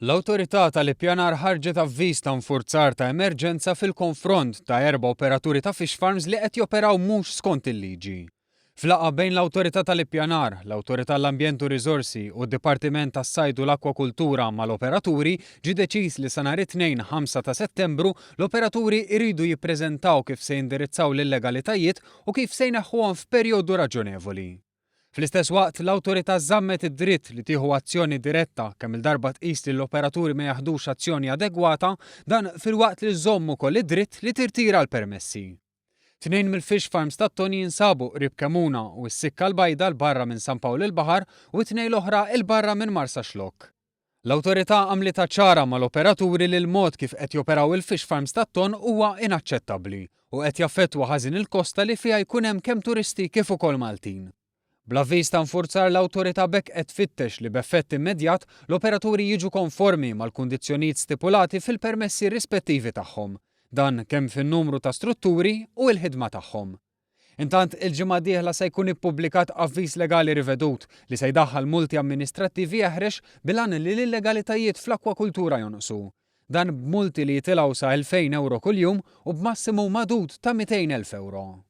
L-Awtorità tal-Ippjanar ħarġet avviż ta' nfurzar ta' emerġenza fil-konfront ta' erba' operaturi ta' fish farms li qed joperaw mhux skont il-liġi. F'laqgħa bejn l-Awtorità tal-Ippjanar, l-Awtorità għall-Ambjent u Riżorsi u d-Dipartiment tas-Sajd u l-Akkwakultura mal-operaturi ġie deċiż li sa nhar it-Tnejn 5 ta' Settembru l-operaturi jridu jippreżentaw kif se jindirizzaw l-illegalitajiet u kif se jneħħuhom f'perjodu raġonevoli. Fl-istess waqt, l-Awtorità żammet id-dritt li tieħu azzjoni diretta kemm-il darba tqis li l-operaturi ma jaħdux azzjoni adegwata, dan filwaqt li żżomm ukoll id-dritt li tirtira l-permessi. Tnejn mill-fish farms tat-tonn jinsabu qrib Kemuna u s-Sikka l-Bajda 'l barra minn San Pawl il-Baħar u t-tnejn l-oħra 'il barra minn Marsaxlokk. L-Awtorità għamlitha ċara mal-operaturi li l-mod kif qed joperaw il-fish farms tat-tonn huwa inaċċettabbli u qed jaffettwa ħażin il-kosta li fiha jkun hemm kemm turisti kif ukoll Maltin. Bl-avviż ta' nfurzar l-Awtorità b'hekk qed tfittex li b'effett immedjat l-operaturi jiġu konformi mal-kundizzjonijiet stipulati fil-permessi rispettivi tagħhom. Dan kemm fin-numru ta' strutturi u l-ħidma tagħhom. Intant, il-ġimgħa d-dieħla se jkun ippubblikat avviż legali rivedut li se jdaħħal multi amministrattivi eħrex bil-għan li l-illegalitajiet fl-akkwakultura jonqsu. Dan b'multi li jitilgħu sa 2,000 ewro kuljum u b'massimu magħdud ta' 200,000 ewro.